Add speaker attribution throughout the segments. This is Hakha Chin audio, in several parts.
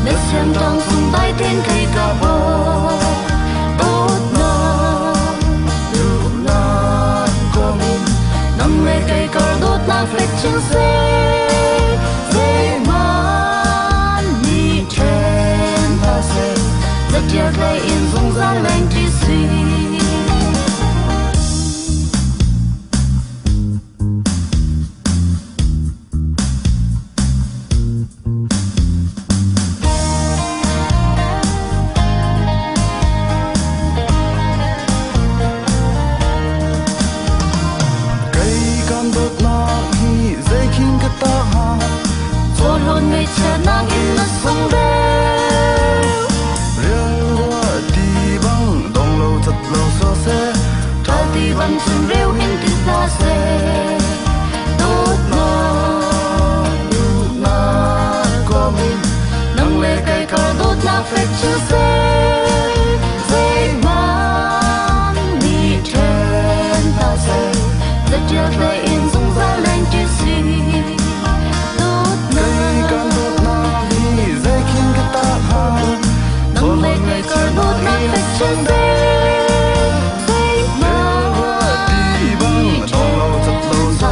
Speaker 1: Na siamtang sung dai ten thei ka bo. Dawtnak, duhnak kong in nang le kei kar dawtnak fek chin seh. Zeihmanh nih ṭhen hna seh, zatial tlai in zungzal leng ṭi si.
Speaker 2: Kei kan dawtnak hi zeikhin ka ta hnga?
Speaker 1: Chawhlawn ngaihchiatnak in na sung deuh.
Speaker 2: Rial ruah ti bang dong lo cat lo so seh.
Speaker 1: Ṭhal ti bang cun reu hin ti hna seh. Dawtnak,
Speaker 2: Duhnak kom in
Speaker 1: nang le kei kar dawtnak fek chin seh. Zeihmanh nih ṭhen hna seh. Zatial tlai in zungzal leng ṭi si.
Speaker 2: Kei kan
Speaker 1: Dawtnak,
Speaker 2: dawtnak hi zeikhin ka ta hnga?
Speaker 1: nang le kei kar dawtnak fek chin seh.
Speaker 2: Rial ruah ti
Speaker 1: Zeihmanh
Speaker 2: bang
Speaker 1: nih
Speaker 2: dong lo
Speaker 1: ṭhen
Speaker 2: cat lo
Speaker 1: hna
Speaker 2: so.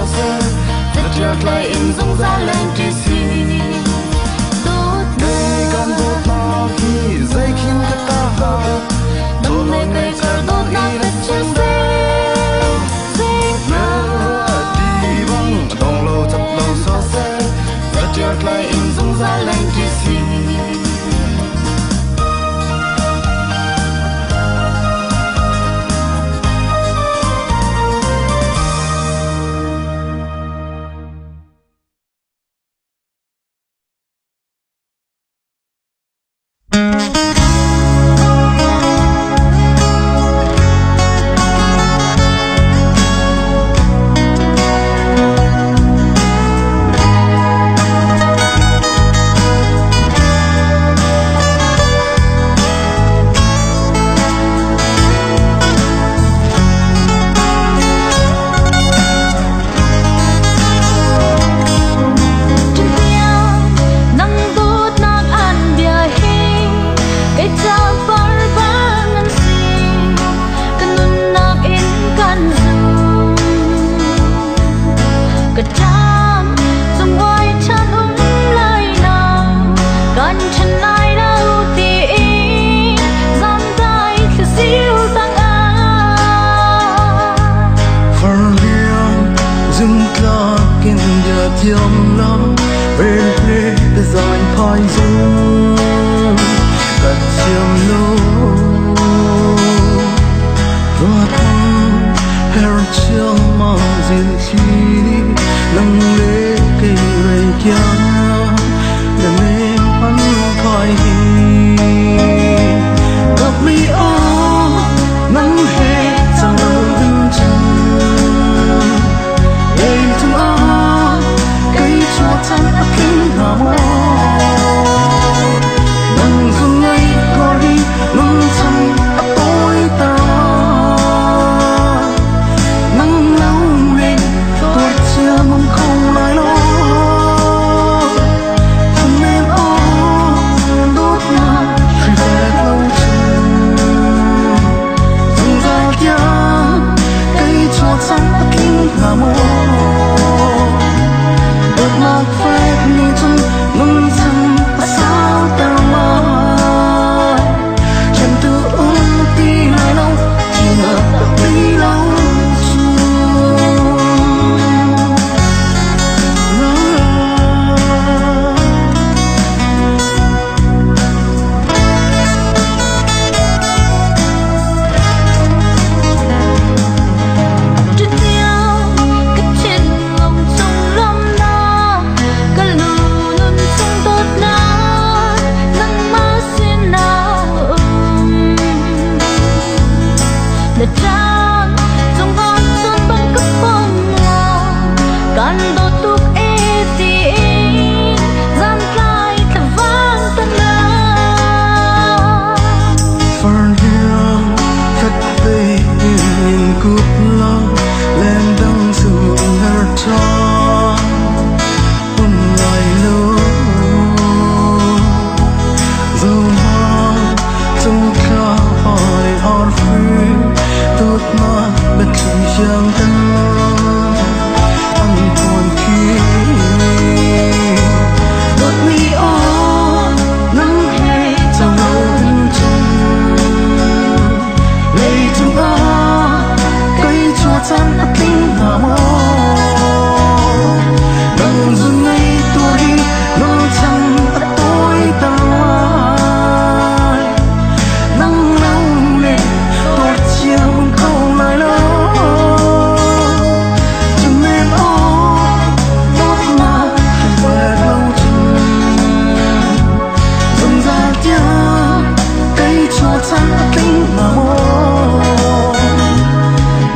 Speaker 2: chan a tling hnga maw?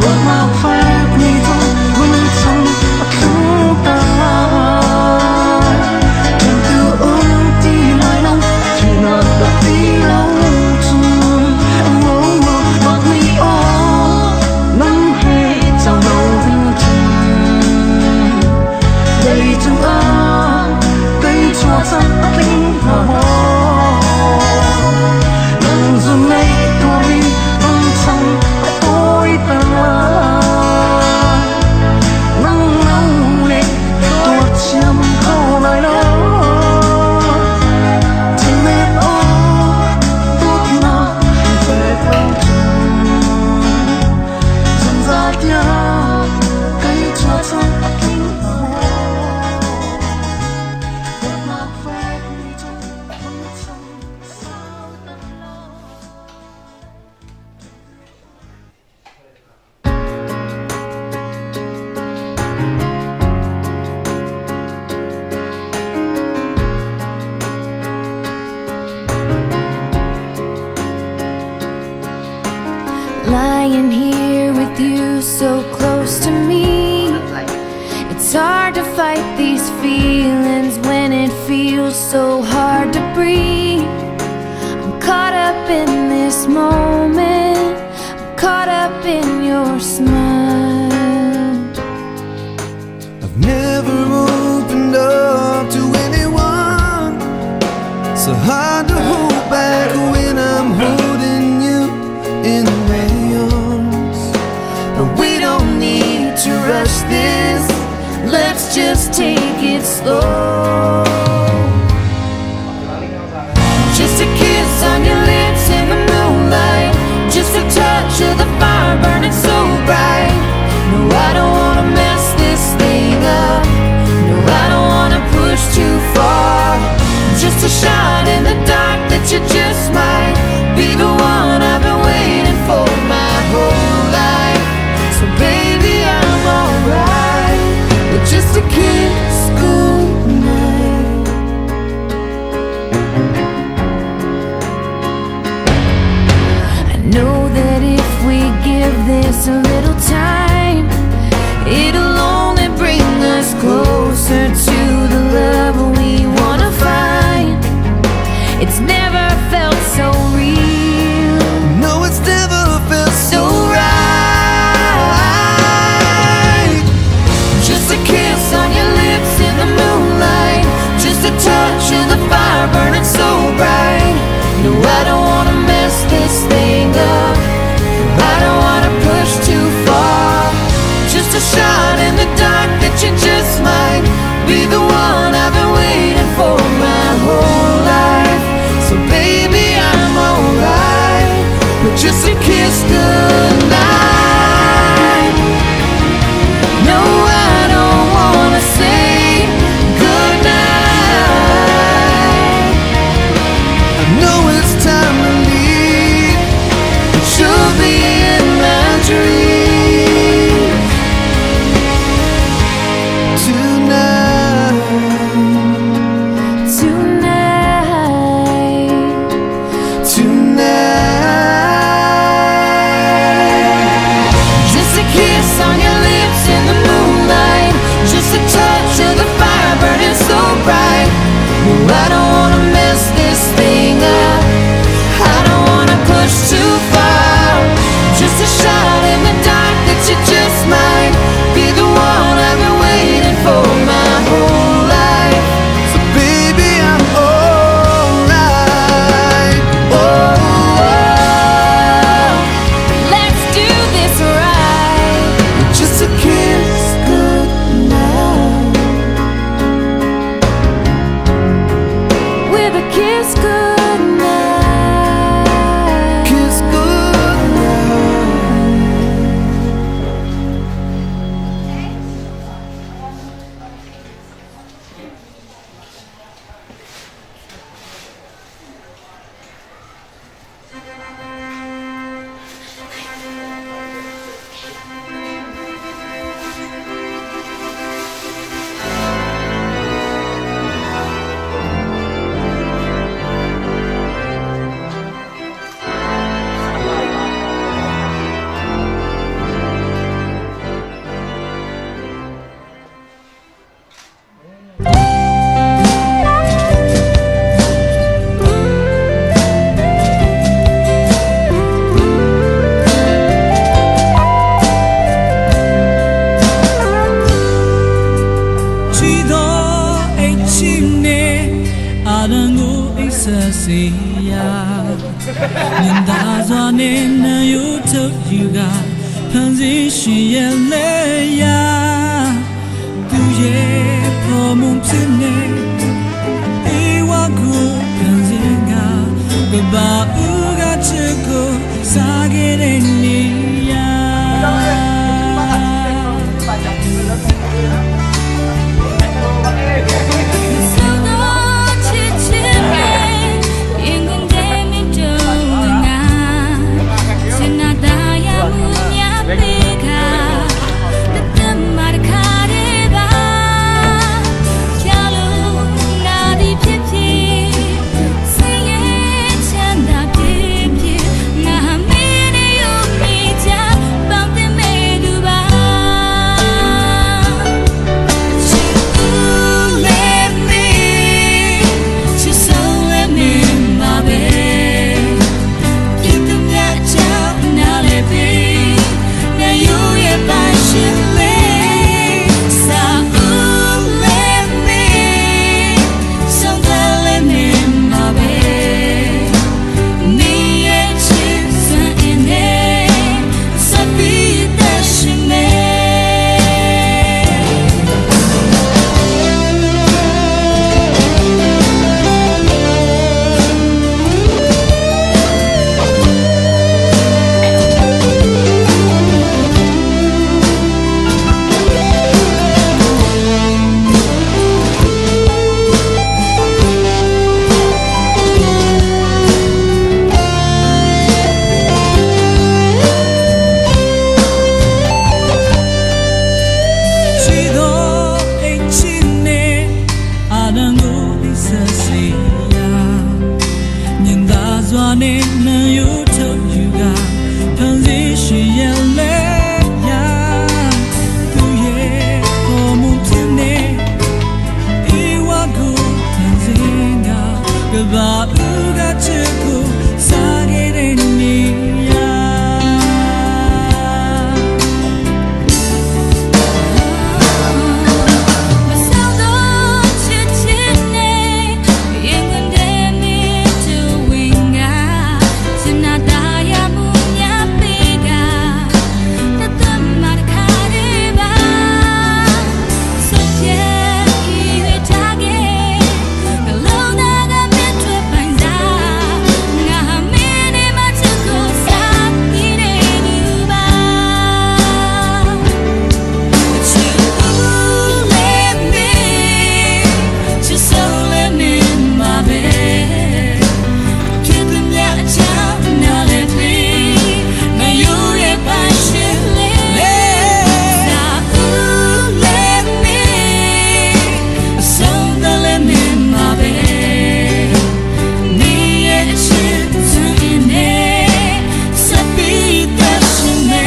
Speaker 2: Dawtnak fek nih cun vawlei cung a tlungter lai. Ṭhentu um ti lai lo, thihnak dah ti lo cun. Oh, dawtmi aw, nang he cang lo ding cun. Leicung ah kei chuahcam a tling hnga maw? Nang zun ngei tuarmi lungchang a tawiter lai. Nang lo le tuar thiam kho lai lo. Thinlet aw dawtnak fek lo cun. Zungzal tiang kei chuahcam a tling hnga maw? Dawtnak fek nih cun lungchang a sauter lai.
Speaker 1: Lying here with you so close to me. It's hard to fight these feelings when it feels so hard to breathe. I'm caught up in this moment, I'm caught up in your smile.
Speaker 2: I've never opened up to anyone. So hard to hold back when I'm holding you in my arms.
Speaker 1: But we don't need to rush this. Let's just take it slow. Just a kiss on your lips in the moonlight. Just a touch of the fire burning so bright. No, I don't wanna mess this thing up. No, I don't wanna push too far. Just a shot in the dark that you just might be the one I've been waiting for my whole life. So baby, I'm alright with just a kiss goodnight. I know that if we give this a little time, it'll only bring us closer to the love we wanna find. It's never felt so real,
Speaker 2: No, it's never felt
Speaker 1: so right. Just a kiss on your lips in the moonlight, just a touch of the fire burning so bright. No, I don't wanna mess this thing up. I don't wanna push too far. Just a shot in the dark that you just might be the one I've been waiting for my whole life. So baby, I'm alright with just a kiss goodnight. No, I don't wanna say goodnight.
Speaker 2: I know it's time to leave.
Speaker 1: But you'll be in my dreams.
Speaker 2: Tonight.
Speaker 1: Tonight.
Speaker 2: Tonight.
Speaker 1: Just a kiss on your lips in the moonlight. Just a touch of the fire burning so bright. No, I don't wanna mess this thing up. ဆက်စီယာမြင်သာစွာနဲ့နယူထုတ်ယူကဖန်ဆင်းရှင်ရဲ့လေယာသူရဲ့ပေါ်မွန်ဖြစ်နေဧဝကိုဖန်ဆင်းကကဘာဦးကချစ်ကိုစားခဲ့တဲ့နေရာ Let me, just let me, my babe. ပြစ်တဲ့မြတ်ချောင်းနားလေပြီနေယူရဲ့ပိုင်ရှင်လေးစာဦးလေးမီဆုံးတယ်လေးနေမှာပဲနေရဲ့ချစ်စံနေစပီးတဲ့ရှင်နေ ရှိသောအိမ်ချစ်နဲ့အာနန်ကိုသိဆက်စေရာမြင်သာစွာနဲ့နံယူထုတ်ယူကဖန်ဆင်းရှင်ရဲ့လက်ရာသူရဲ့ပေါ်မှုဖြစ်နေဧဝကိုဖန်ဆင်းကကဘာဦးကချစ်ကိုစားခဲ့တဲ့နေရာ
Speaker 3: မဆောတော့ချစ်ချစ်နေရင်ခွင်တဲ့မင်းတို့ဝင်ကစနာတာရမှုများပေးကတသက်မှာတခါတည်းပါဆုံးဖြတ်ဤရထားခဲ့ကလုံးသားကမင်းတွေပိုင်စားငါမင်းနဲ့မချစ်ကိုစားပြီးနေသူပါ You let me, just so let me, my babe. ဖြစ်တဲ့မြတ်အချောင်းနားလည်းပြီးမယူရဲ့ပိုင်ရှင်လေးစာဦး let me ဆုံးတယ် let me, my babe. နေရဲ့အချစ်သူနဲ့စပီးတဲ့ရှင်နဲ့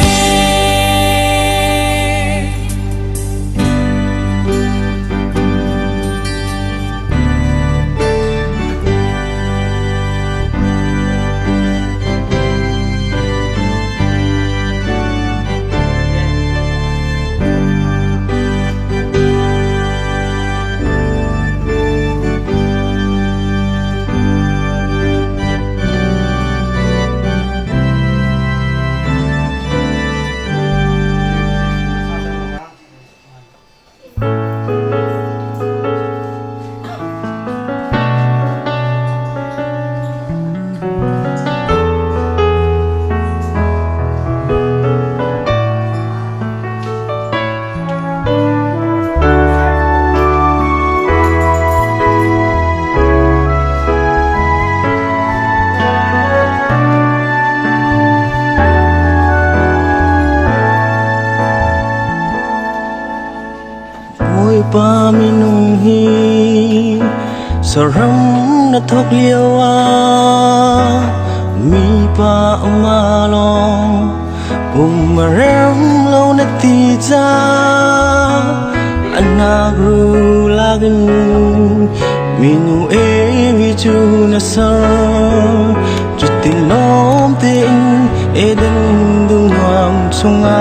Speaker 2: Bawipa minung hi saram na thok lio ah mipa ama lawng pum a rem lo na ti ca anagru lagin minu evi chu na sar chutin lom tein Eden dum nuam chungah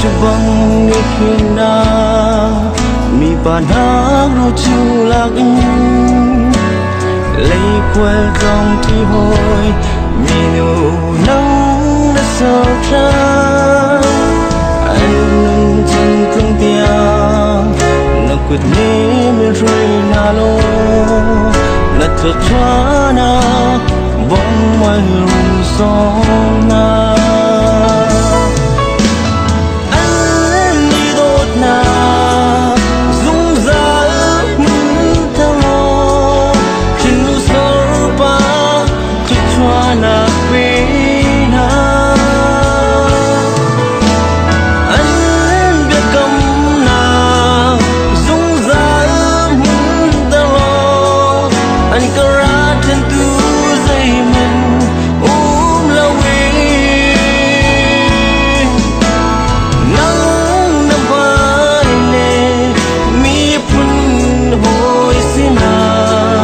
Speaker 2: Cubang ni hina mi Sunparnak rocu lak in leikual tlawng ṭi hawi minu nang na ser ṭhan. An nun chan tlung tiang na kut nih min hruai hna law na thluachuahnak bawm mual rung sawm hna. An i dawtnak zungzal hmunter law Khrihnu sorpa thluachuahnak pe hna. An biakamnak zungzal hmunter law an ka ra ṭhentu zeihmanh um loin. Nang na hmai le miphun hawi sinah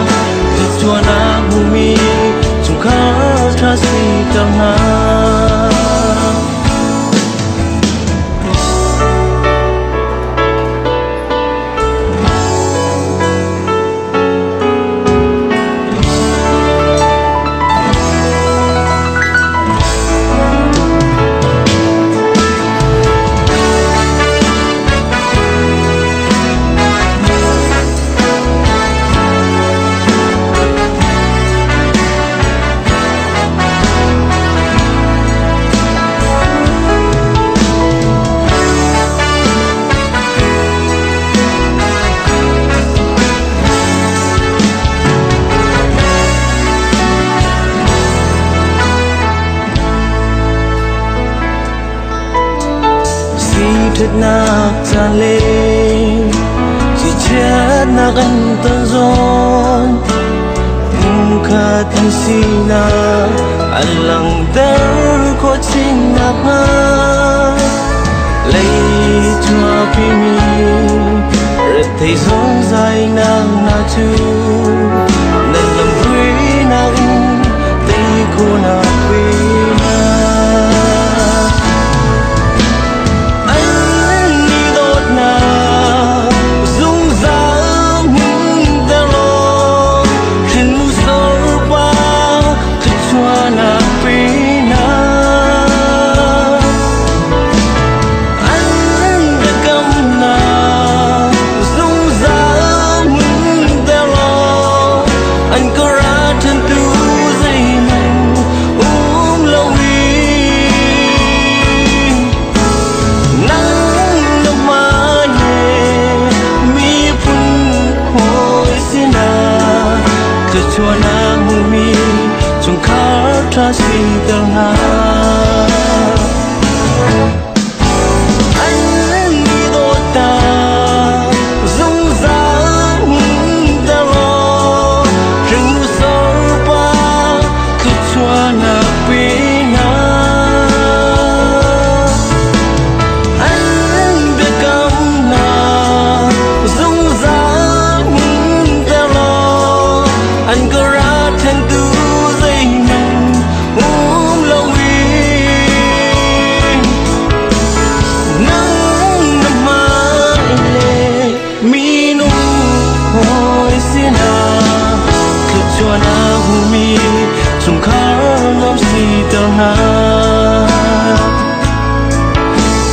Speaker 2: thluachuahnak hmumi chungkhar ṭha siter hna. Siṭhatnak caan le sichiatnak an ton zawn hmunkhat an sinak an langhter khawh chin nakhnga lei chuahpimi rethei zungzal nak hna cu nan lamhruainak in tei khawhnak pe hna. An i dawtnak zungzal hmunter law Khrihnu sorpa thluachuahnak pe hna. An biakamnak zungzal hmunter law an ka ra ṭhentu zeihmanh um loin. Nang na hmai he miphun hawi sinah thluachuahnak hmumi chungkhar ṭha siter hna. An i dawtnak zungzal hmunter law Khrihnu sorpa thluachuahnak pe hna. An biakamnak zungzal hmunter law an ka ra ṭhentu zeihmanh um loin. Nang na hmai le minung hawi sinah thluachuahnak hmumi chungkhar nuam siter hna.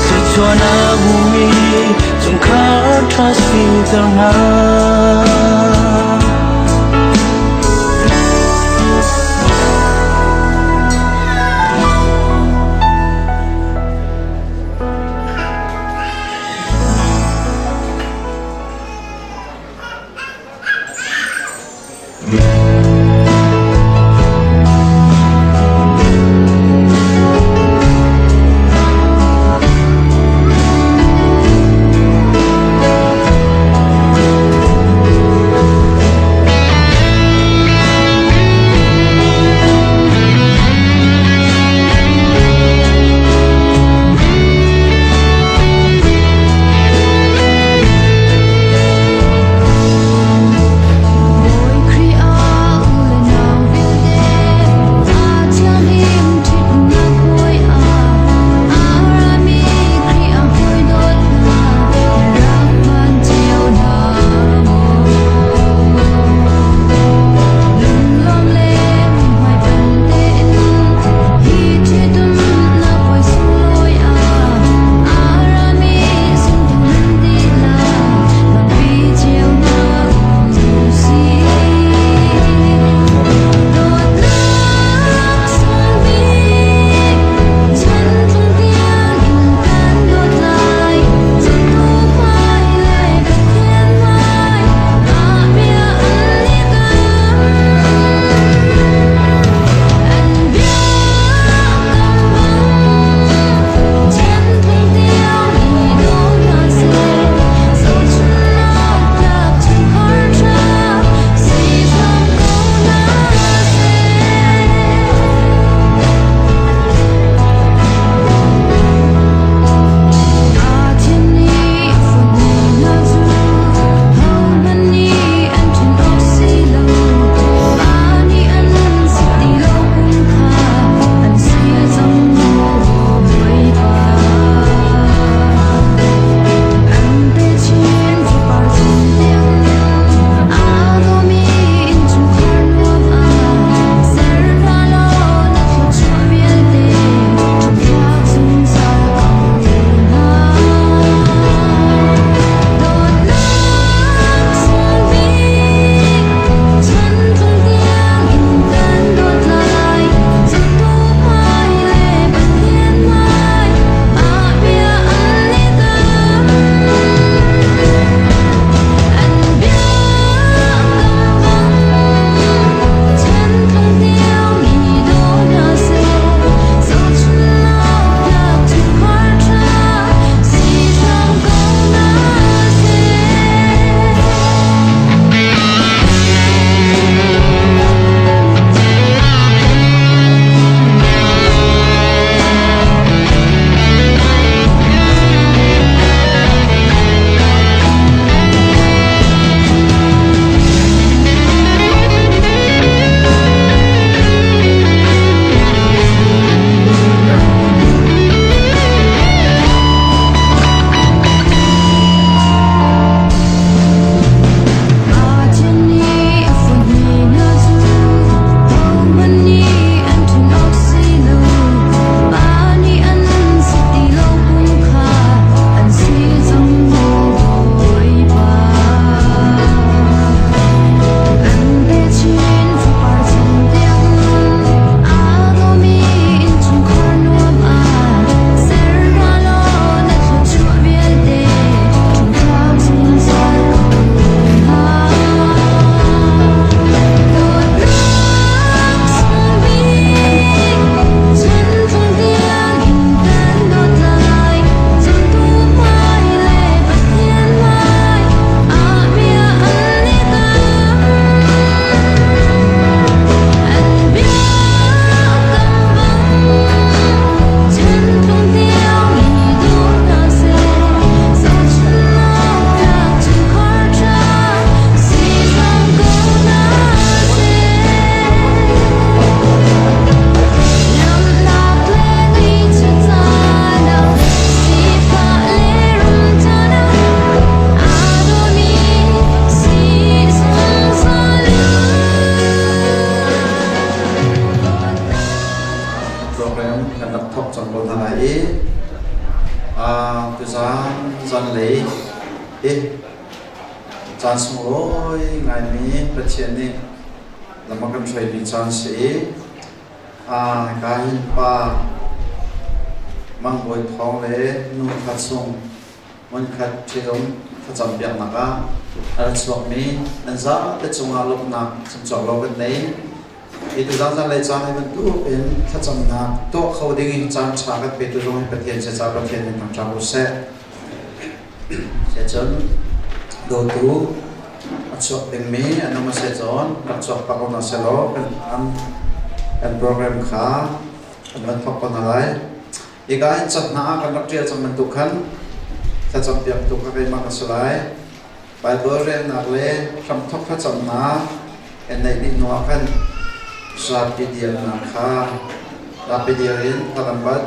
Speaker 2: Thluachuahnak hmumi chungkhar ṭha siter hna.
Speaker 1: Bawi Khrih ah
Speaker 4: Caan sunglawi ngaimi Pathian nih lam a kan hruaimi caan si i ka hin pa Mang Bawi Thawng le Nu Tha Sung hmunkhat ṭhitum thlacam piaknak ah a ra chuakmi nan zate cungah lawmhnak chimcawk lo kan nei. Hi tuzaan zanlei caan hi bantuk in thlacamnak tuah kho ding in caan ṭha kan petu zong hi Pathian si caah Pathian in thangṭhat u seh. Cun dawtu a chuak dingmi an um a si cun rak chuak tak hna sehlaw kan kan program kha kan van thawk ko hna lai. Hika hin cak hna ah kan rak ṭial cang bantuk khan thlacam piaktu kha keimah ka si lai. Baibal relnak le hramthawk thlacamnak kan neih dih hnuah khan zapi diamnak kha zapi dir in thlalambat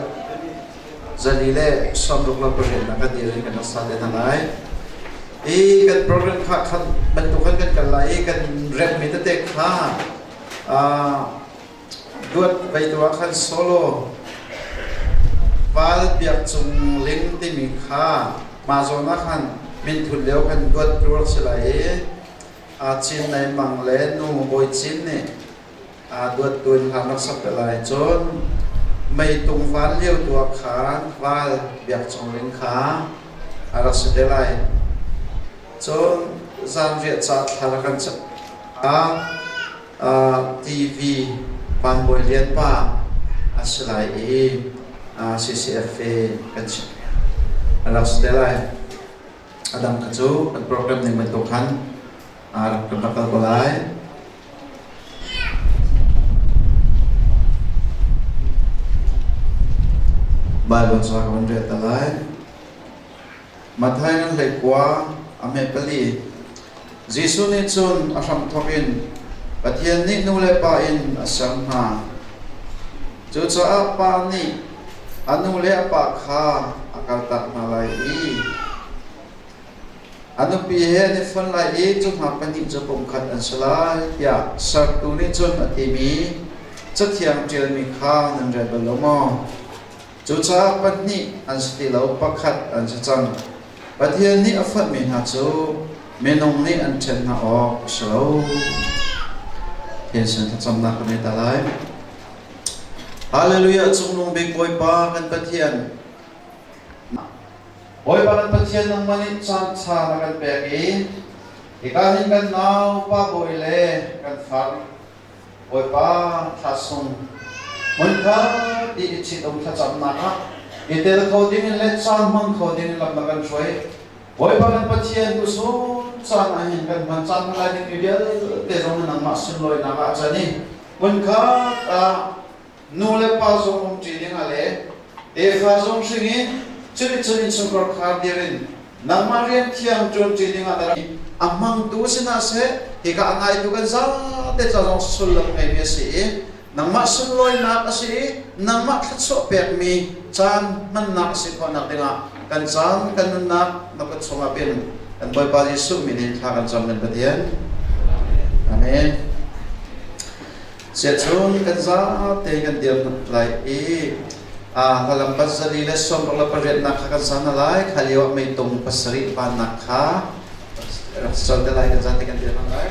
Speaker 4: zali le 68 nak kan dir in kan rak sa te hna lai. I kan program kha khan bantuk khan kan kal lai i kan remmi tete kha Duat vei tu ah khan solo Val Biak Cung Ling timi kha mah zawn ah khan minthut lio khan duat tu rak si lai i Chin Nei Mang le Nu Bawi Cin nih duat tu in hlan rak sak te lai. Cun meitung van lio tu ah khan Val Biak Cung Ling kha a rak si te lai. Cun zanriah ca thla rak kan TV Van Bawi Lian pa a si lai i CCFA kan chim a rak si te lai. A dang kha cu kan program ning bantuk khan rak kan rak kal ko lai. Bible ca ka van rel ta lai. Matthai ngan 19 a hme pali. Jesuh nih cun a hramthawk in Pathian nih nu le pa in a ser hna. Cucaah pa nih a nu le a pa kha a kaltak hna lai i a nupi he an i fon lai i cu hna pahnih cu pumkhat an si lai tiah sertu nih cun a timi Cathiang ṭialmi kha nan rel bal lo maw? Cucaah pahnih an si ti lo, pakhat an si cang. Pathian nih a fonhmi hna cu minung nih an ṭhen hna awk a si lo. Pathian sin thlacamnak kan ngei ta lai. Hallelujah, Cungnung bik Bawipa kan Pathian. Bawipa kan Pathian nangmah nih caan ṭha na kan pek i hika hin kan nau pa bawi le kan far Bawipa thla sung hmunkhat ti i ṭhitum thlacamnak ah i tel kho ding in le caan hmang kho ding in lam na kan hruai. Bawipa kan Pathian tu sun caan ah hin kan hman caan hman lai dingmi vialte zong nangmah sunlawinak ah can i hmunkhat ah nu le pa zong umṭi ding ah le tefa zong hring in cuticun innchungkhar khar dir in nangmah rian thiang ṭuanṭi ding ah na a hmangtu sinah seh hika a ngaitu kan zate ca zong sullam ngeimi a si i nangmah sunlawinak a si i nangmah thluachuah pekmi caan hmannak a si khawhnak dingah kan caan kan nunnak na kut chungah pin kan Bawipa Jesuh min in thla kan cam kan Pathian. Amen. Siachun kan zate kan dir lai i hlalam pasarih le 68 nak kha kan sa hna lai. Kha lio ah meitung pasarih vannak kha rak sol te lai kan zate kan dir hna lai.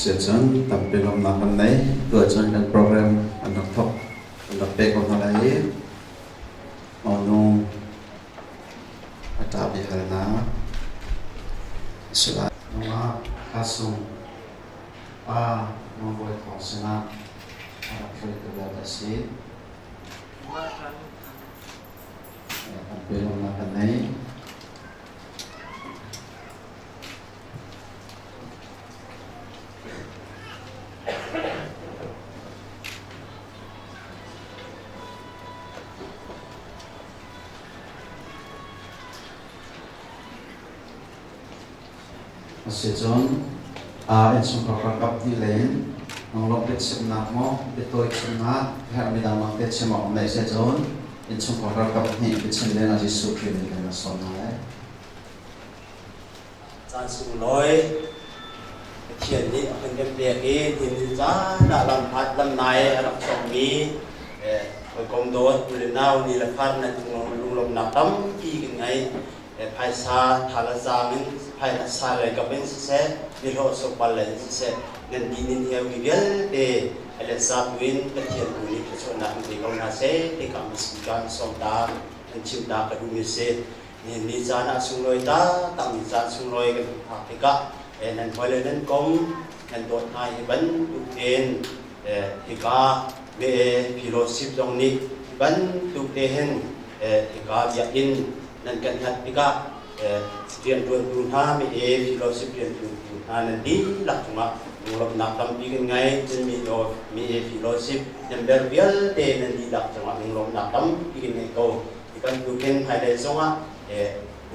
Speaker 4: Siacun tampi lawmhnak kan nei. Tuahcun kan program an rak thawk an rak pek ko hna lai i monu a ṭah biahalnak a si lai. Nungak Thla Sung pa Mang Bawi Thawng sinah a rak hruaitu vialte a si. Tampi lawmhnak kan nei. Asicun innchungkhar ralkap nih lei in lunglawmh biachimnak maw biatawi chimnak herhmi dangdang te chim awk neih si cun innchungkhar ralkap nih biachim ding ah Jesuh Khrih nih kan sawm hna lai.
Speaker 5: Caan sunglawi Pathian nih a kan kan pek i nihin caan ah lamhlat lamnai a rak chuakmi hawikom dawt u le nau ni le far nan lunglawmhnak tampi kan ngei. Phaisa tha le zaang in phaisa lei kap in siseh nihlawh sokpal lei in siseh nan dih nin heumi vialte a let za tu in Pathian tu nih thluachuahnak in pe ko hna seh ti ka kan sawm ta kan chim ta ka duhmi a si. Nihin ni caan ah sunglawi taktakmi caan sunglawi kan hun phak tikah nan hawile nan kom nan dawt hna hi bantuk tein hika me fellowship zong nih bantuk te hin hika biakinn nan kan hngalh tikah rianṭuantu hna me fellowship rianṭuantu hna nan dihlak cungah lunglawmhnak tampi kan ngei. Cun mi fellowship member vialte nan dihlak cungah lunglawmhnak tampi kan ngei ko. Hi bantukin hmailei zongah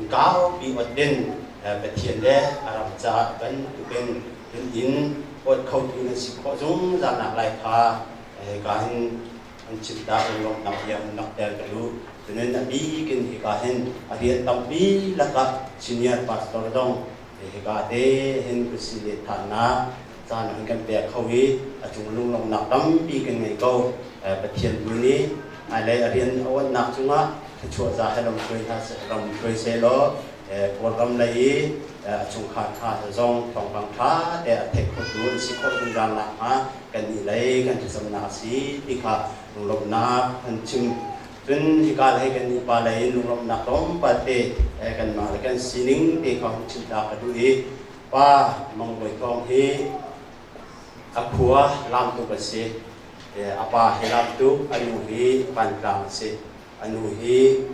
Speaker 5: kaupi ot in Pathian le a ram caah bantukin nan inn ot khotu nan si khawh zungzal nak lai kha hika hin an chim ta lunglawmhnak bia hun langhter ka duh. Cunin a bik in hika hin a rian tampi lakah senior pastor zong hika te hin kusi le thannak caan an kan pek kho i a cung lunglawmhnak tampi kan ngei ko. Pathian tu nih hmailei a rian a uannak cungah thluachuah za he lamhruai hna lamhruai sehlaw Kawlram lei i a chungkhar hna zong thawngpang ṭha te a theih khotu an si khawh zungzal nakhnga kannih lei kan thlacamnak a si ti kha lunglawmhnak an chim. Cun hika lei kannih pa lei in lunglawmhnak tlawmpal te kanmah le kan sining te kha hun chim ta ka duh i Pa Mang Bawi Thawng hi a khua Lamtuk a si. A pa hi Lamtuk, a nu hi Vantlang a si. A nu hi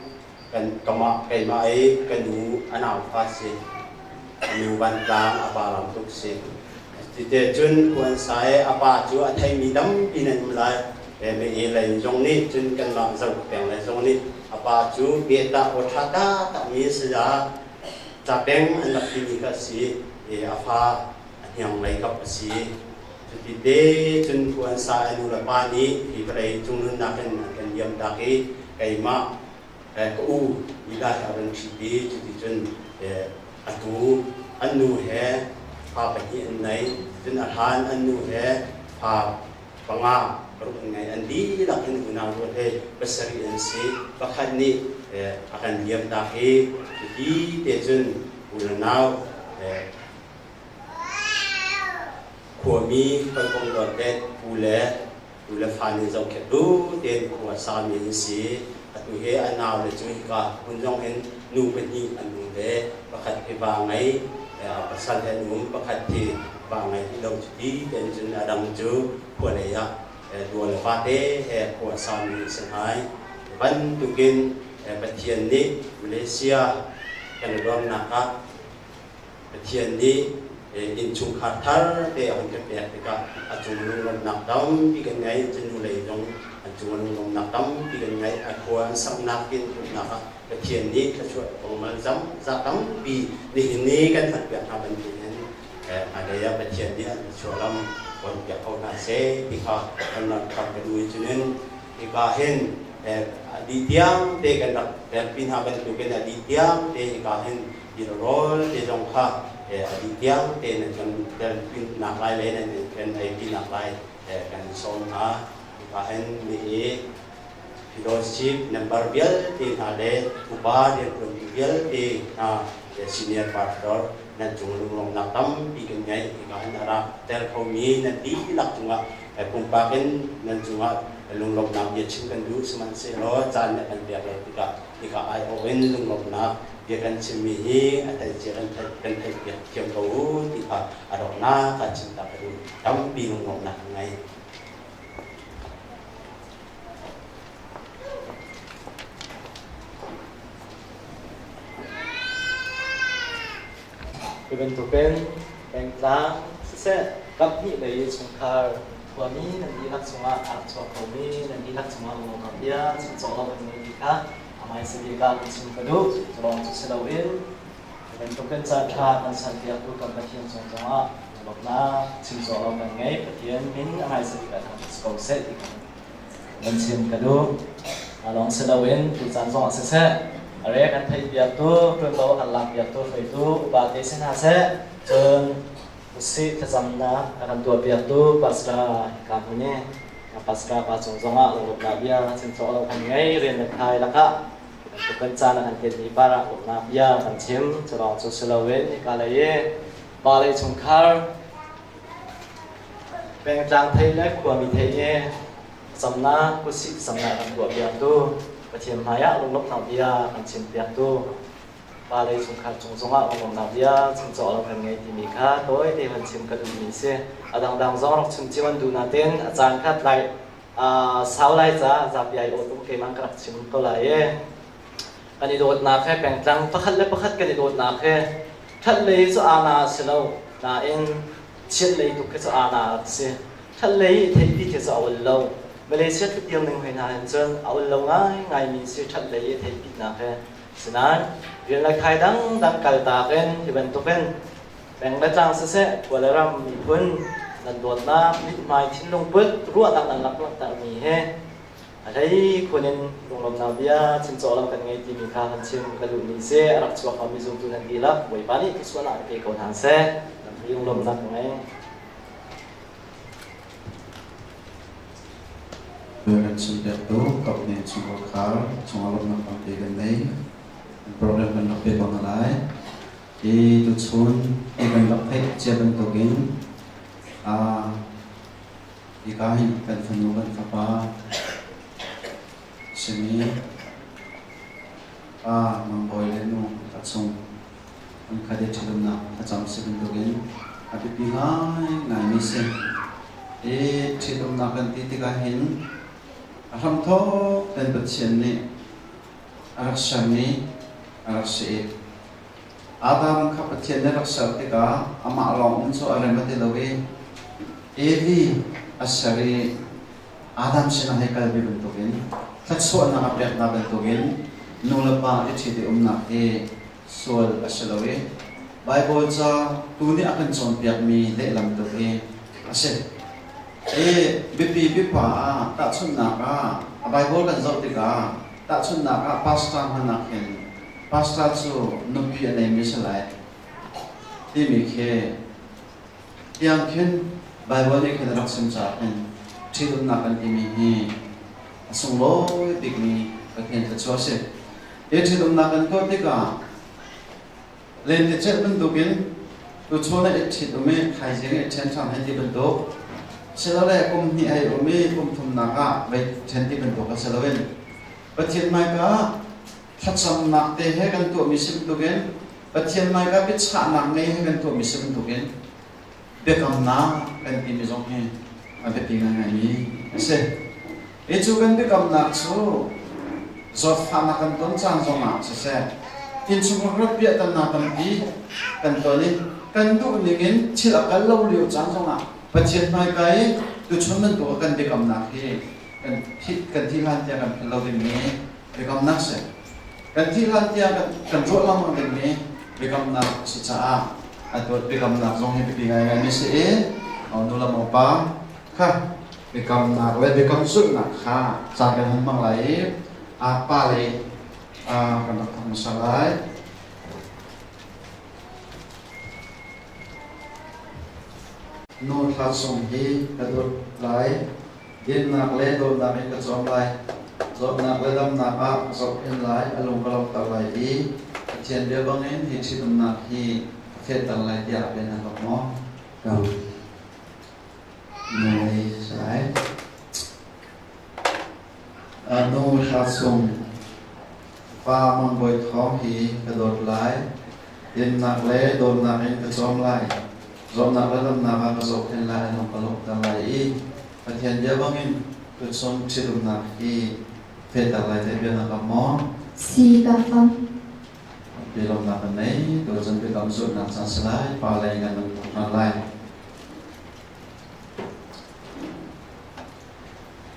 Speaker 5: kan kamah keimah i ka nu a naufa a si. A nu Vantlang, a pa Lamtuk si. Tite cun khua an sa i a pa cu a theimi tampi nan um lai. Me lei zong nih cun kanmah Zopeng lei zong nih a pa cu bia aw ṭha taktakmi a si ah Capeng an rak timi kha a si i a fa a hniang lei kap a si. Cuti te cun thu an sa i nu le pa nih hi vawlei cung nunnak in an kan liam tak i keimah ka u lila he a run ṭhit i cuti cun atu an nu he fa pahnih an nei. Cun a hlan an nu he fa panga paruk an ngei. An dihlak in unau rual he pasarih an si. Pakhat nih a kan liam tak i cuti te cun u le nau khuami hawikom dawt le pu le tu le fa nih zohkhenh du tein khua sami an si. Atu hi a nau le cu hika hmun zong hin nu pahnih an um ve. Pakhat hi va ngei, pasal he an um, pakhat hi va ngei ti lo cuti tein cun a dang cu khua lei ah dua le vate he khua sami an si hngai. Bantukin Pathian nih Malaysia kan luangnak ah Pathian nih innchungkhar thar te a hun kan pek tikah a cung lunglawmhnak tampi kan ngei. Cun nu lei zong an cung lunglawmhnak tampi kan ngei. A khua an saknak inn pumhnak ah Pathian nih thluachuah pongmal zam za tampi nihin ni kan hman piak hna bantukin hmailei ah Pathian nih an thluachuah lam on piak ko hna seh ti kha kan rak kham ka duh i cunin hika hin a dih tiang te kan rak pekpi hna bantukin a dih tiang te hika hin rawl te zong kha a dih tiang te nan kan telpinak lai le nan kan eipinak lai kan sawm hna. Hika hin nihi fellowship member vialte hna le upa rianṭuantu vialte hna senior pastor Nan cung lunglawmhnak tampi kan ngei. Hika hin a rak tel khomi nan dihlak cungah pumpak in nan cungah lunglawmhnak bia chim kan duh. Sihmanhsehlaw caan nih a kan pek lo tikah hika aiawh in lunglawmhnak bia kan chimmi hi a theih cia kan theih kan theihpiak thiam ko u ti kha a rawknak ah chim ta ka duh. Tampi lunglawmhnak kan ngei.
Speaker 6: Hi bantukin pengtlang siseh kaphnih lei chungkhar khuami nan dihlak cungah aa rak chuak khomi nan dihlak cungah lungrawk bia chim cawk lo kan ngei ti kha amai sabik ah kan chim ka duh. Cu lawng cu si loin hi bantukin caan ṭha kan sanpiaktu kan Pathian cung zongah lawmhnak chim cawk lo kan ngei. Pathian min a ngai sabik ah thangṭhat si ko seh ti kha Nan chim ka duh. Lawng si loin tucaan zongah siseh, a re kan theihpiaktu, ṭuanvo a kan lakpiaktu hruaitu upa te si hna seh, cun usih thlacamnak a kan tuahpiaktu pastor hika hmun i pastor pa cung zongah lunglawmhnak bia chim cawk lo kan ngei rian le khai lakah bantuk kan caan a kan kenmi par ah lawmhnak bia kan chim. Cu lawng cu si loin hika lei i pa lei chungkhar Pengtlang thei le khuami thei i thlacamnak, kutsih thlacamnak kan tuahpiaktu, Pathian hmaiah lunglawmhnak bia kan chimpiaktu, pa lei chungkhar cung zongah lunglawmhnak bia chim cawk lo kan ngei timi kha tawite van chim ka duhmi a si. A dangdang zong rak chim cio an duh nain a caan kha tlai sau lai caah zapi ai awh tuk keimah ka rak chim ko lai i kan i dawtnak he pengtlang pakhat le pakhat kan i dawtnak he ṭhat lei cu aana a si lo nain chiat lei tuk khi cu aana a si. Ṭhat lei i theihpi khi cu a ul lo. Malaysia ṭhutdir ning hoi hna hin cun a ul lo ngaingai mi si ṭhat lei i theihpinak he. Sinain rian le khai dangdang kaltak in hi bantukin peng le tlang siseh khua le ram miphun nan dawtnak mithmai thinlung put ruahnak nan rak langhtermi hi A hlei khun in lunglawmhnak bia chim cawk lo kan ngei timi kha kan chim ka duhmi si. A rak chuak khomi zumtu nan dihlak Bawipa nih thluachuahnak in pe ko hna seh. Lunglawmhnak ka ngei.
Speaker 4: Kan chimpiaktu Kapne chungkhar cungah lawmhnak tampi kan nei. Program kan rak pe ko hna lai. Hi tuchun hi kan rak theih cia bantukin Hika hin kan fanu kan fapa simi pa Mang Bawi le nu ka chung an khat i ṭhitumnak thlacam si bantukin a biapi ngaingaimi si. Hi ṭhitumnak kan ti tikah hin a hramthawk tein Pathian nih a rak sermi a rak si i Adam kha Pathian nih a rak ser tikah amah lawng um cu a rem a ti lo i Evi a ser i Adam sinah hei kalpi bantukin thluachuahnak a peknak bantukin nu le pa i ṭhit i umnak hi sual a si lo i Baibal ca tu nih a kan cawnpiakmi lehlam tu hi a si. I biapi biapa ah tahchunhnak ah a Baibal kan zoh tikah tahchunhnak ah pastor hmanh ah khin Pastor cu nupi a neimi si lai timi khi tiang khin Baibal nih khin a rak chim caah khin ṭhitumnak kan timi hi a sunglawi bikmi Pathian thluachuah a si. Hi ṭhitumnak kan tuah tikah lentecelh bantukin tuchun ah i ṭhit-um i thaizing i ṭhen ṭhan hei ti bantuk silole kum hnih hei um i kum thumnak ah vei ṭhen ti bantuk a si loin Pathian hmaika thlacamnak te he kan tuahmi si bantukin Pathian hmaika biachahnak ngei he kan tuahmi si bantukin biakamnak kan timi zong hi a biapi ngaingaimi a si. Hi cu kan biakamnak cu zawtfahnak kan ton caan zongah siseh, innchungkhar rat piahtannak tampi kan ton i kan duh ningin thil a kal lo lio caan zongah Pathian hmaika i tuchun bantuk kan biakamnak hi kan kan thi hlan tiang kan philh lo dingmi biakamnak si. Kan thih hlan tiang kan ruah lengmang dingmi biakamnak a si caah atu biakamnak zong hi biapi ngaingaimi si i nu le pa kha biakamnak le biakam zulhnak kha caan kan hun hmang lai i a pa lei kan rak thawk hmasa lai. Nu thla sung hi ka dawt lai. Dinnak le dawtnak in ka cawm lai. Zawtnak le damnak ah ka zohkhenh lai, a lung ka lawmhter lai i Pathian bia bangin hi ṭhitumnak hi ka fehter lai tiah bia na kam maw?
Speaker 5: Kam.
Speaker 4: Nu lei si lai. Nu Thla Sung, Pa Mang Bawi Thawng hi ka dawt lai. Dinnak le dawtnak in ka cawm lai. Zawtnak le damnak ah ka zohkhenh lai, a lung ka lawmhter lai i Pathian bia bangin tuchun ṭhitumnak hi fehter lai tiah bia na kam maw?
Speaker 7: Si ka kam.
Speaker 4: Bialawmnak kan nei, tucun biakam zulhnak caan si lai, pa lei kan nan thawk hna lai.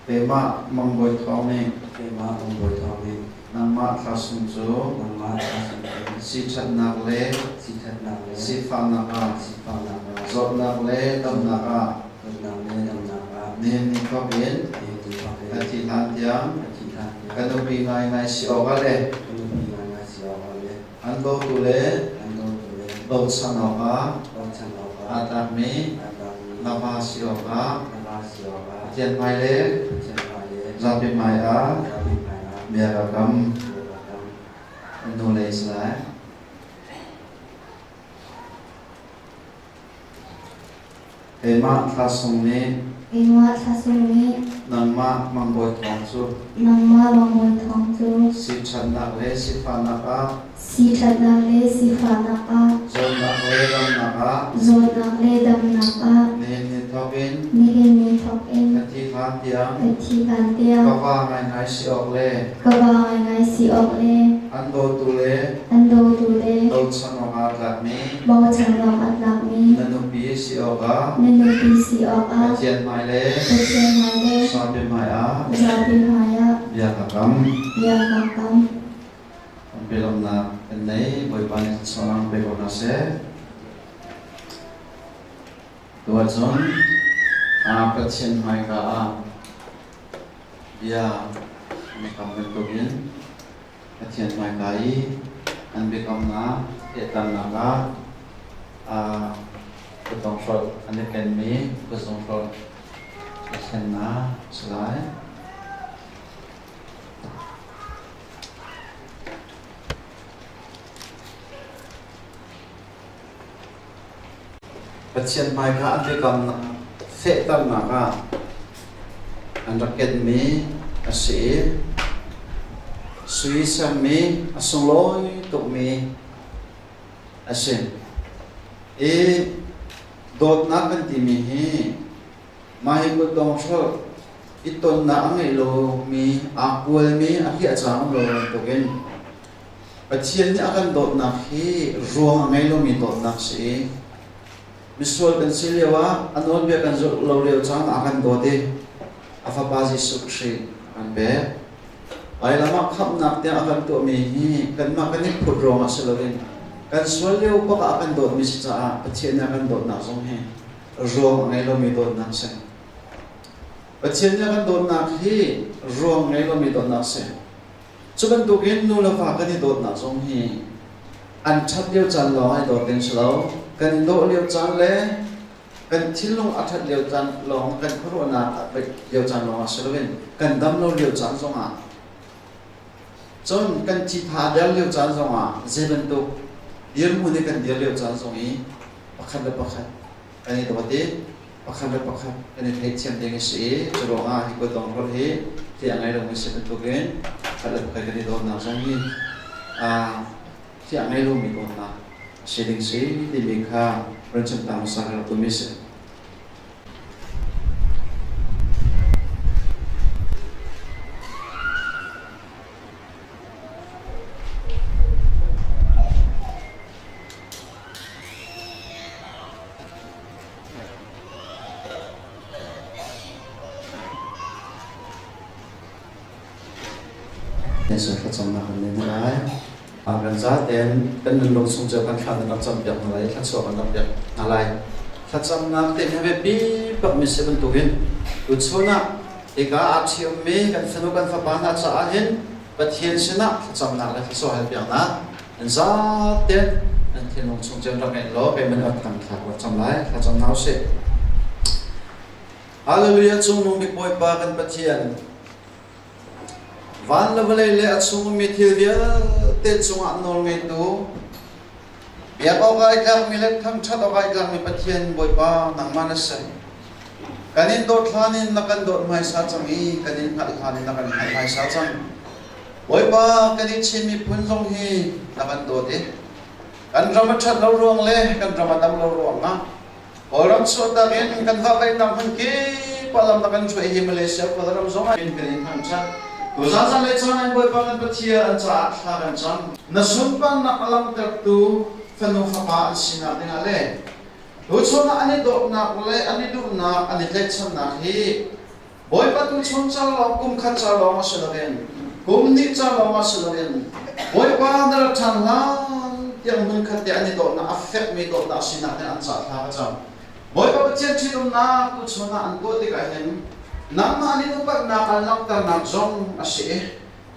Speaker 4: Keimah Mang Bawi Thawng nih
Speaker 5: Keimah Mang Bawi Thawng nih
Speaker 4: nangmah Thla Sung cu
Speaker 5: nangmah Thla Sung cu
Speaker 4: siṭhatnak le
Speaker 5: siṭhatnak le
Speaker 4: sifahnak ah
Speaker 5: sifahnak ah
Speaker 4: zawtnak le damnak ah
Speaker 5: zawtnak le damnak ah
Speaker 4: nihin ni thawk in
Speaker 5: nihin ni thawk in
Speaker 4: ka thih hlan tiang
Speaker 5: ka thih hlan tiang
Speaker 4: ka nupi ngaingai si awkah le
Speaker 5: ka nupi ngaingai si awkah le
Speaker 4: an dawtu le
Speaker 5: an dawtu le
Speaker 4: bochan awkah
Speaker 5: bochan awkah
Speaker 4: aa tlakmi
Speaker 5: aa tlakmi
Speaker 4: na va si awkah
Speaker 5: na va si awkah
Speaker 4: Pathian hmai le
Speaker 5: Pathian hmai le
Speaker 4: zapi hmaiah
Speaker 5: zapi hmaiah
Speaker 4: bia ka kam.
Speaker 5: bia ka kam.
Speaker 4: An nu lei si lai. Keimah Thla Sung nih
Speaker 7: Keimah Thla Sung nih
Speaker 4: nangmah Mang Bawi Thawng cu
Speaker 7: nangmah Mang Bawi Thawng cu
Speaker 4: siṭhatnak le sifahnak ah
Speaker 7: siṭhatnak le sifahnak ah
Speaker 4: zawtnak le damnak ah
Speaker 7: zawtnak le damnak ah
Speaker 4: nihin ni thawk in
Speaker 7: nihin ni thawk in
Speaker 4: ka thi hlan tiang
Speaker 7: ka thi hlan tiang
Speaker 4: ka va ngaingai si awk le
Speaker 7: ka va ngaingai si awk le
Speaker 4: an dawtu le
Speaker 7: an dawtu le
Speaker 4: bochan awk aa tlakmi
Speaker 7: bochan awk aa tlakmi
Speaker 4: na nupi si awkah
Speaker 7: na nupi si awkah
Speaker 4: Pathian hmai le
Speaker 7: Pathian hmai le
Speaker 4: zapi hmaiah
Speaker 7: zapi hmaiah
Speaker 4: bia ka kam.
Speaker 7: bia ka kam.
Speaker 4: Bialawmnak kan nei. Bawipa nih thluachuahnak pe ko hna seh. Tu ahcun Pathian hmaika ah bia an i kam bantukin Pathian hmaika i an biakamnak fehternak ah kutdonghrolh an i kenmi kutdonghrolh a thlennak a si lai. Pathian hmaika an biakamnak fehternak ah an rak kenmi a si i sui sermi a sunglawi tukmi a si. I dawtnak kan timi hi mah hi kutdonghrolh i tonnak a ngei lomi aa kualmi a hliah cang lo bantukin Pathian nih a kan dawtnak hi ruang a ngei lomi dawtnak si i misual kan si lio ah a nawlbia kan zulh lo lio caan ah a kan dawt i a Fapa Jesuh Khrih a kan pek. Lailam ah khamhnak tiang a kan tuahmi hi kanmah kan i phut ruangah si loin kan sual lio bak ah a kan dawtmi si caah Pathian nih a kan dawtnak zong hi ruang a ngei lomi dawtnak si. Pathian nih a kan dawtnak hi ruang ngei lomi dawtnak si. Cu bantukin nu le va kan i dawtnak zong hi an ṭhat lio caan lawng ai dawt ding si lo. Kan i dawh lio caan le kan thinlung a ṭhat lio caan lawng, kan khuaruahnak a pek lio caan lawng ah si loin kan dam lo lio caan zongah cun kan thitha der lio caan zongah zei bantuk dirhmun i kan dir lio caan zong i pakhat le pakhat kan i dawt i pakhat le pakhat kan i theihthiam ding a si i cu ruangah hi kutdong hrolh hi ti a ngei lomi si bantukin pakhat le pakhat kan i dawtnak zong hi ti a ngei lomi dawtnak a si ding si timi kha run chim ta hmasa ka rak duhmi si. Thlacamnak kan nei lai. Kan zaten kan nunlung chung cio kan thla nan rak campiak hna lai, thlachuah kan rak piak hna lai. Thlacamnak te hi biapi bak mi si bantukin tuchun ah hika aa ṭhiummi kan fanu kan fapa hna caah hin Pathian sinah thlacamnak le thlachuah halpiaknak An zaten an thinlung chung cun rak ngeih law kei man kan thla rak cam lai thla cam hna usih. Hallelujah cungnung bik Bawipa kan Pathian van le vawlei le a chung ummi thil vialte cungah nawl ngeitu Biak awk ai tlakmi le thangṭhat awk ai tlakmi Pathian Bawipa nangmah na si. Kan in dawt hlan in na kan dawt hmaisa cang i kan in hngalh hlan in na kan hngalh hmaisa cang. Bawipa kan i Chin miphun zong hi na kan dawt i kan ram a ṭhat lo ruang le kan ram a dam lo ruangah Kawlram chuahtak in kan vahvaihnak hmun kip ah lam na kan hruai hi Malaysia Kawlram zong ah in kan in thangṭhat. Tuzan zanlei caan in Bawipa kan Pathian an caah thla kan cam. Na sunparnak a langhtertu fanu fapa an sinak dingah le tuchun ah an i dawtnak le an i duhnak an i tlaihchannak hi Bawipa tuchun ca lawng kum khat ca lawng a si loin kum hnih ca lawng ah si loin Bawipa na rat ṭhan hlan tiang hmunkhat te an i dawtnak a fekmi dawtnak sinak nih an cah thla ka cam. Bawipa Pathian ṭhitumnak tuchun ah an tuah tikah hin nangmah nih upatnak an langhternak zong a si i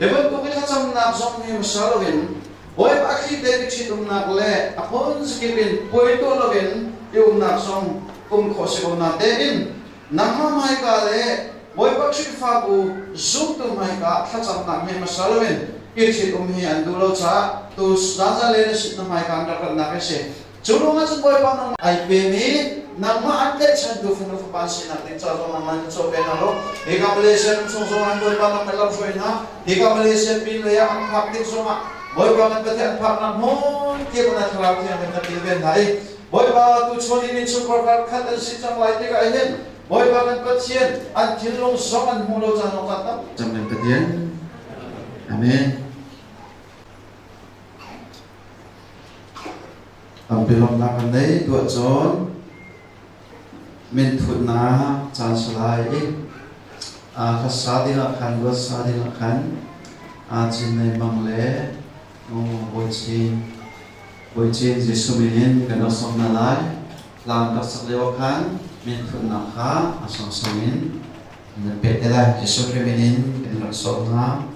Speaker 4: hi bantuk i thlacamnak zong hi hmasa loin Bawipa a thli te i ṭhitumnak le a phun zakip in puai tuah loin i umnak zong um khawh si ko na tein Nangmah hmaika le Bawipa Khrihfabu zumtu hmaika thlacamnak he hmasa loin i ṭhit-um hi an duh lo caah tu zaza le na sit na hmaika an rak ratnak hi si. Cu ruangah cun Bawipa nangmah ai pemi nangmah an tlaihchantu fanu fapa an sinak ding ca zong nangmah na caw pe hna lo. Hika Malaysia ram chung zong an Bawipa nangmah lamhruai hna. Hika Malaysia pin lei ah an phak tik zongah Bawipa kan Pathian an phaknak hmun kip na thlarau thianghlim na kilven hna i Bawipa tuchun in innchungkhar khat an si cang lai tikah hin Bawipa kan Pathian an thinlung zong an hmu lo caan awk tam. Cang Pathian. Amen. Tampi lawmhnak kan nei tuah cun minthutnak caan salai i a hlasa dingah khan ruat sa dingah khan a cin nei mang le Bawi Chin Bawi Chin Jesuh min in kan rak sawm hna lai. Hla rak sak lio ah khan minthutnak kha a sangsang in nan pek te lai. Jesuh Khrih min in kan rak sawm hna.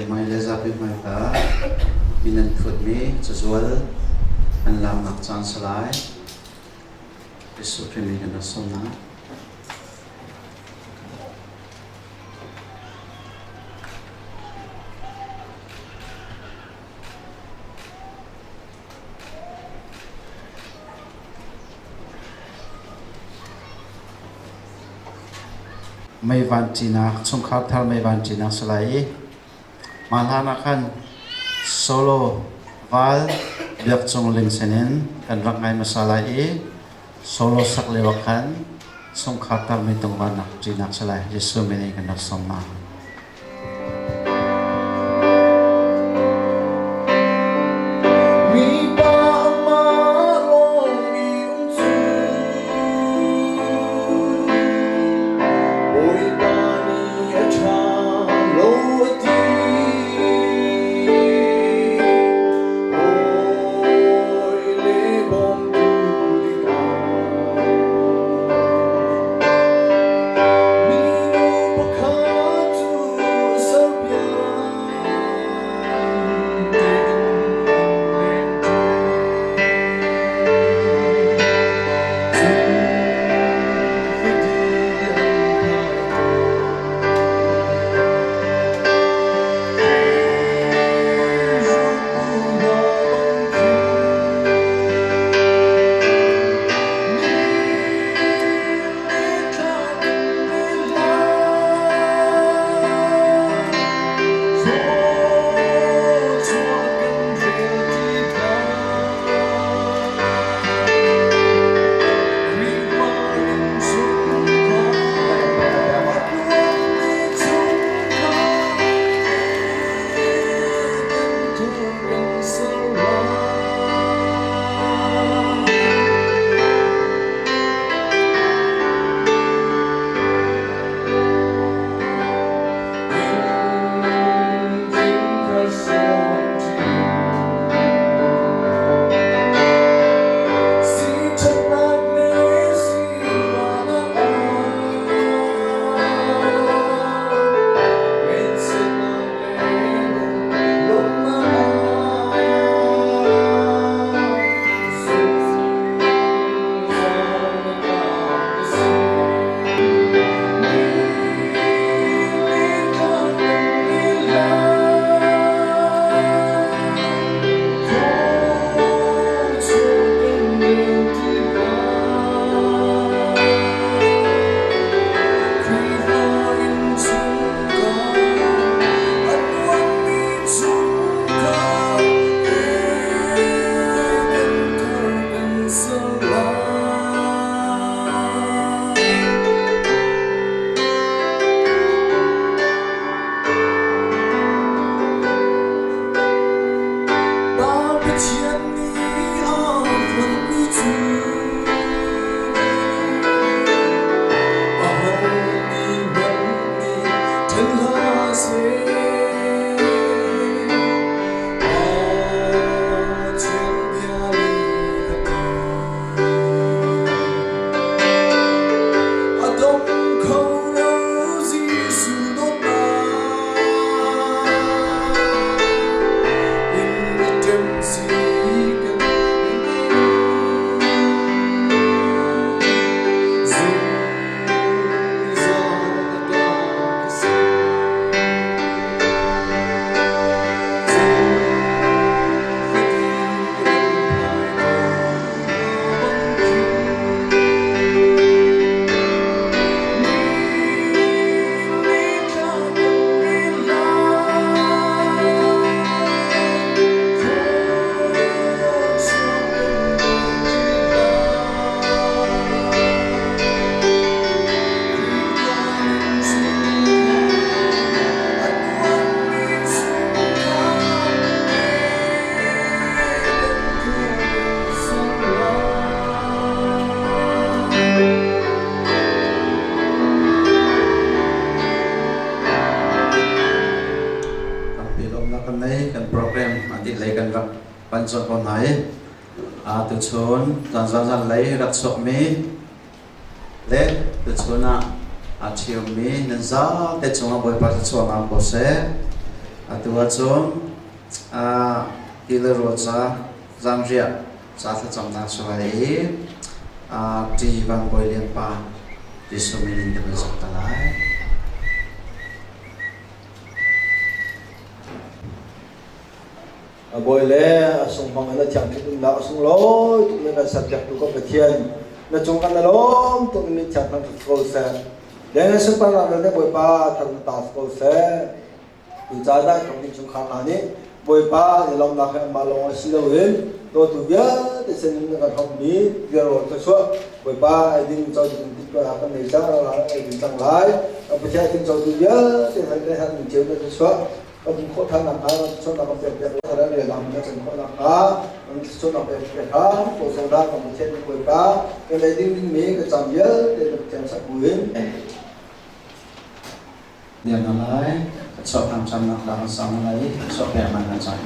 Speaker 4: Pathian hmai le zapi hmaika min an thutmi cazual an laknak caan si lai. Jesuh Khrih min kan rak sawm hna. Meivan ṭinak chungkhar thar meivan ṭinak si lai i mah hlan ah khan solo val biakcung lingsen in kan rak ngai hmasa lai i solo sak lio ah khan chungkhar thar meitung vannak ṭinak si lai. Jesuh min in kan rak sawm hna.
Speaker 2: Mipa amah lawng i um cu Bawipa nih a ṭha lo a ti. Hawi le bawmtu dingah Minu pakhat cu serpian tein an lengṭi. Cun fidi an phai Khrih hna bang khin Pathian nih a tonmi cu aho nih hmanh nih ṭhen hlah seh. Pathian bia nih a ti. A dong kho lo Jesuh dawtnak in mi ṭem si kan Zungzal a ka si.
Speaker 4: Tampi lawmnak kan nei kan program a dih lei kan rak pan cawk ko hna i tuchun zan lei rak chuakmi le tuchun ah aa ṭhiummi nan zate cungah Bawipa thluachuahnak ko seh. Atu ahcun ti le rawl ca zanriah ca thlacamnak si lai i Ṭi Van Bawi Lian pa Jesuh min in kan zong ta lai.
Speaker 8: A bawi le a sunghmang in a thiangthunh umnak a sunglawi tuk in kan serpiaktu kan Pathian na cung kan lawm tuk in thiang kan ko seh. Le sunparnak le Bawipa thar na ta ko seh. Tu caan ah kan innchungkhar hna nih Bawipa i lawmhnak he anmah lawng ah si loin dawtu vialte sinin na kan hrawmmi biarawl thluachuah Bawipa ei ding co ding timhtuahnak kan nei cang ral ei ding cang lai. Kan Pathian tin cotu vialte hna kan herhmi cio na thluachuah kan hmuh khawh ṭhan nakhnga kan thluachuahnak kan pek piak thar an rian na can khawh nakhnga kan thluachuahnak pek piak hram ko sawhdah kan Pathian Bawipa kan ei ding dingmi ka cam vialte na Pathian sak buin
Speaker 4: Lian na lai, chuak thamcamnak la kan sang lai i chuak peknak kan cang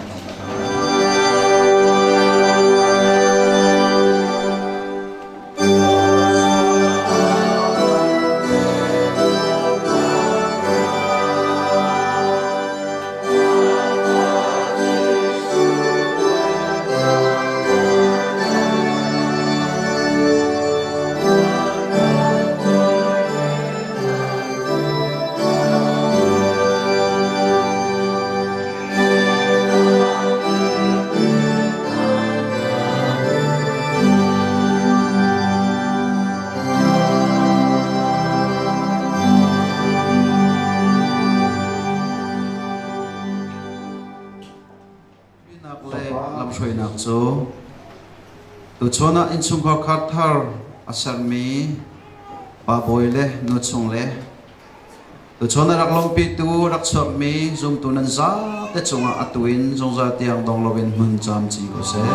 Speaker 4: Lamhruainak cu tuchun ah innchungkhar khar thar a sermi pa bawi le nu chung le tuchun a rak lawmhpitu rak chuakmi zumtu nan zate cungah atu in zungzal tiang dong loin hmun camcin ko seh.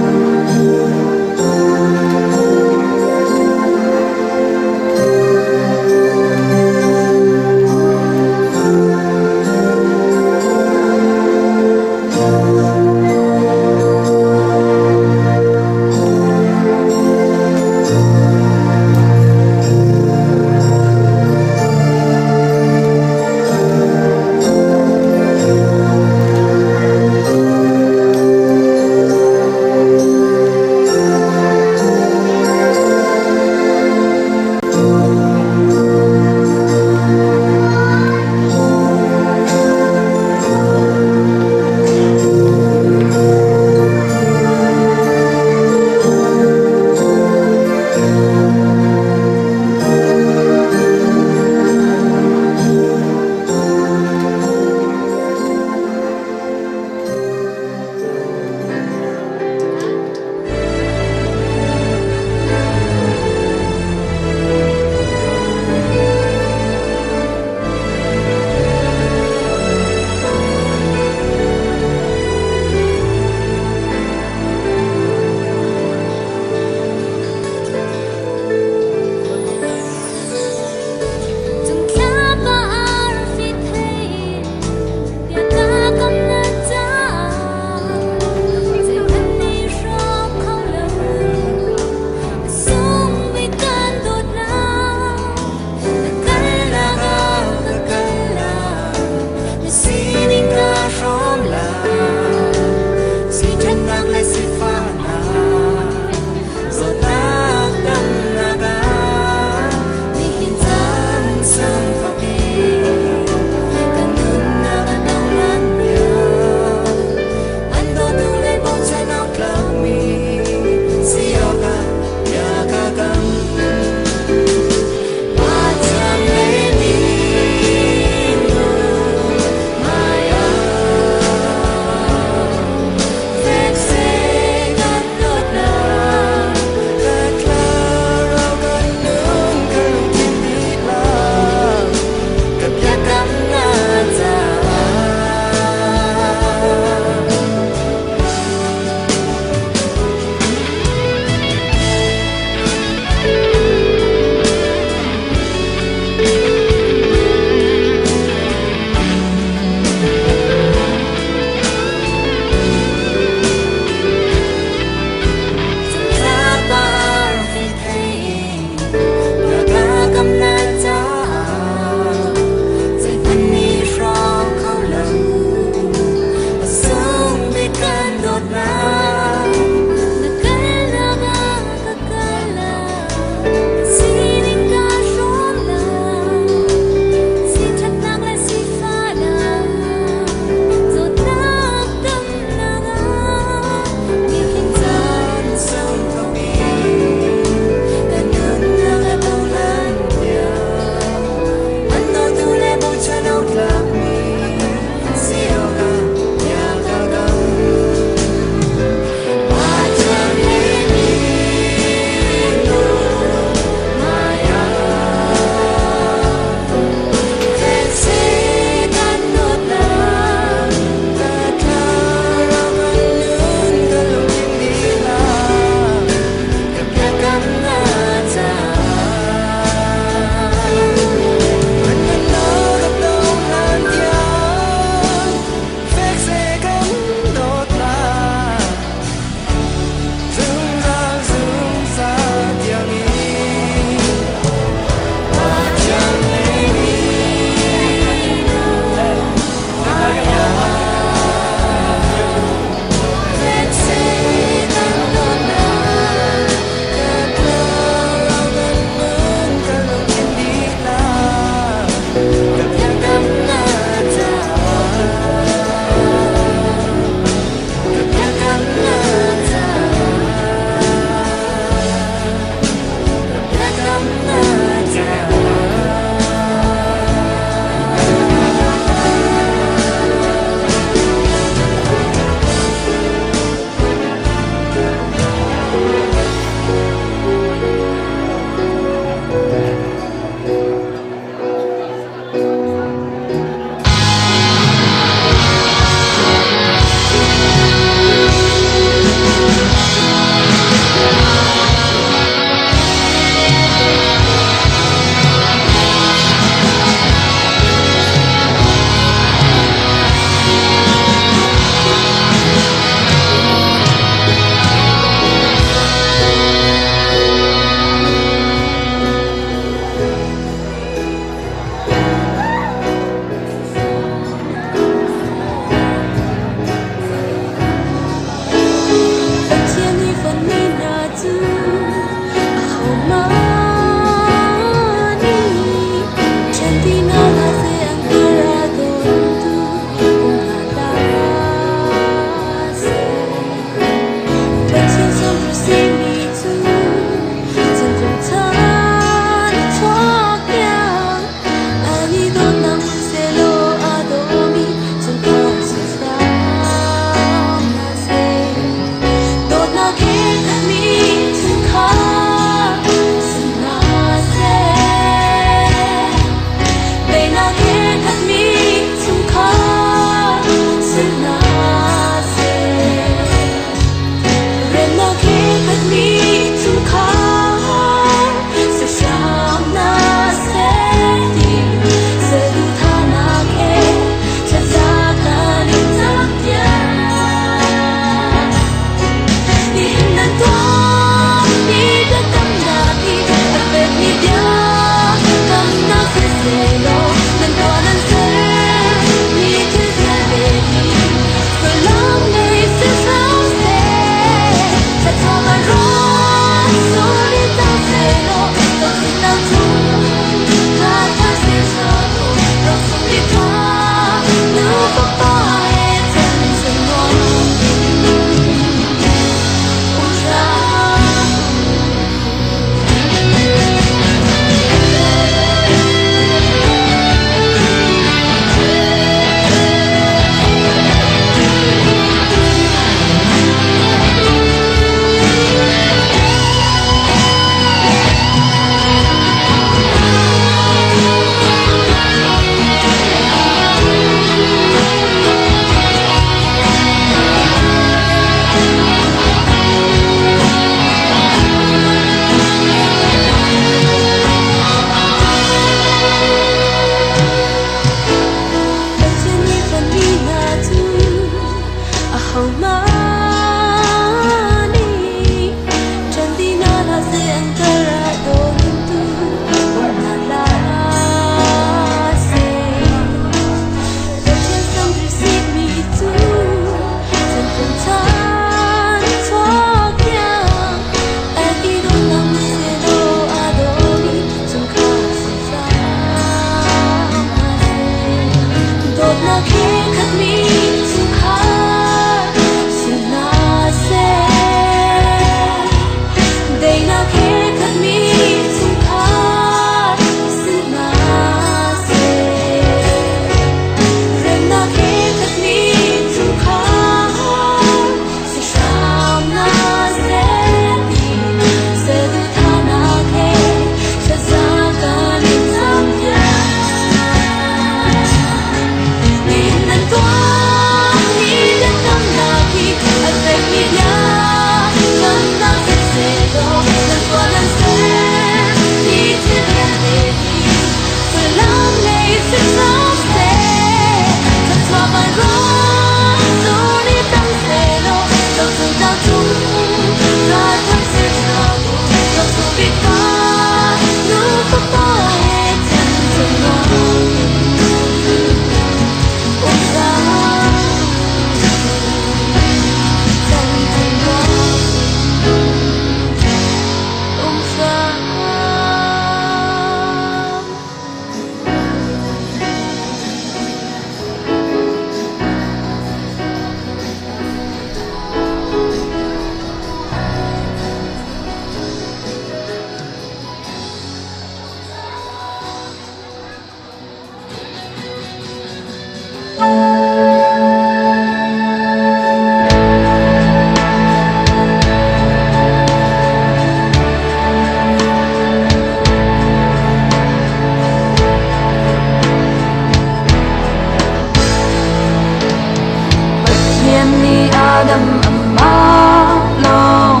Speaker 3: Adam amah lawng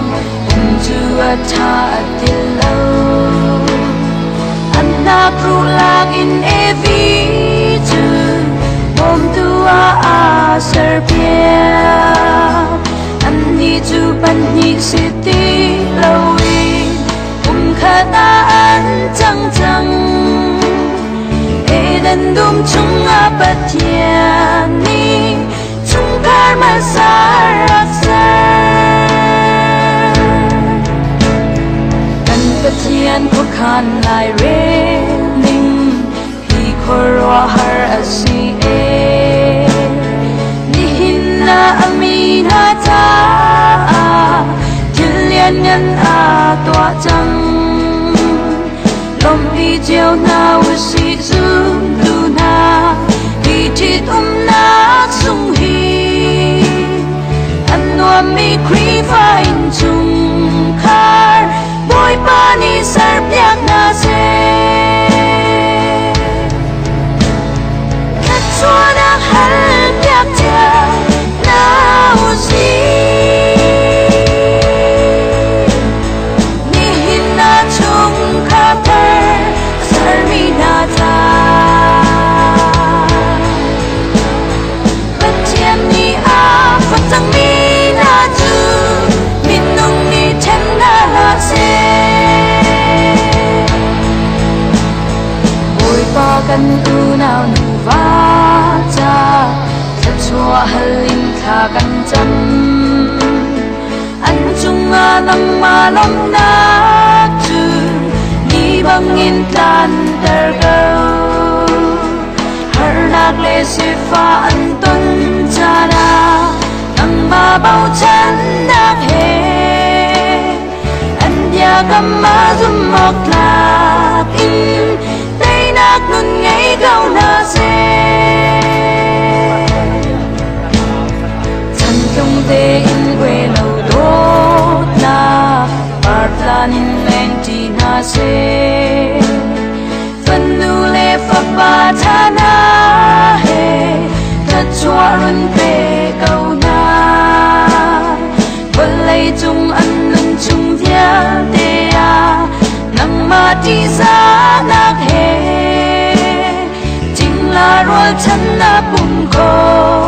Speaker 3: um cu a ṭha a ti lo. An hnakruh lak in Evi cu bawmtu ah aa serpiak. Annih cu pahnih si ti loin pumkhat ah an cang cang. Eden dum chungah Pathian nih chungkhar hmasa rak ser. Kan Pathian khuakhan lairel ning hi khuaruahhar a si ee. Nihin ah a mi hna caah thil lianngan aa tuah cang. Lawmhpi cio hna usih zumtu hna hi ṭhitumnak sung hi an nuammi Khrihfa innchungkhar Bawipa nih serpiak hna seh. Thluachuahnak halpiak cio hna usih. Nihin ah chungkhar thar a sermi hna ca. Pathian nih a fak cangmi hna cu minung nih ṭhen hna hlah seh. Bawipa kan unau nuva ca thluachuah hal in thla kan cam. An cungah nangmah lawmhnak cu ni bangin tlanter ko. Harnak le sifah an ton caan ah nangmah bochannak he an biakam ah zumhawk tlak in teinak nun ngei ko hna seh. Chantlung tein kuai lo dawtnak partlan in lengṭi hna seh. Fanu le fapa ṭha hna he thluachuah run pe ko hna. Vawlei cung an nun chung vialte ah nangmah ṭihzahnak he cingla rualchan na pum khawh.